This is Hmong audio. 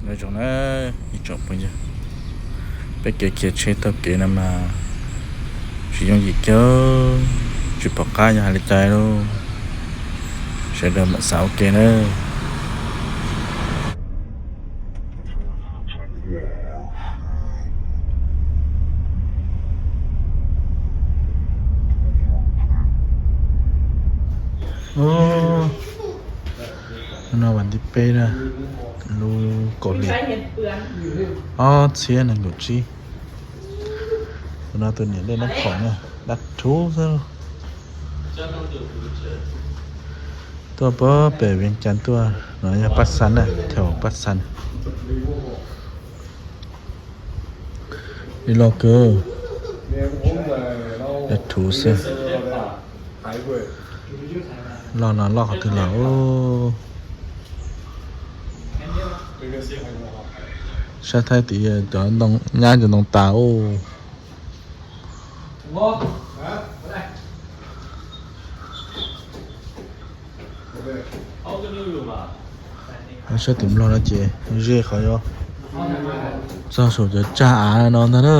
Nyob zoo na ib tsoom phooj ywg, peb kev khiav tsheb taug kev no mas tsis yooj yim kiag, tsis pom qab yog hais li cas lauj. Sawv daws mam xav ua ke na. Hnub no vas thib peb na, lub kaum hli ob txhiab nees nkaum tsib. Tus no tus niam dej nab khoom na, dab rhuv xwb. Tuaj puag pem Vias Cas tuaj no yog Paj Xas na, thaum Paj Xas. Li loj kawg, dab rhuv xwb. Loj no loj qhov twg los. Saib thaib tid cov nyab cov ntoo tas ub. Saib tim Nplog no ces ze qhov yuav txog saum cov tsag av no ntag na.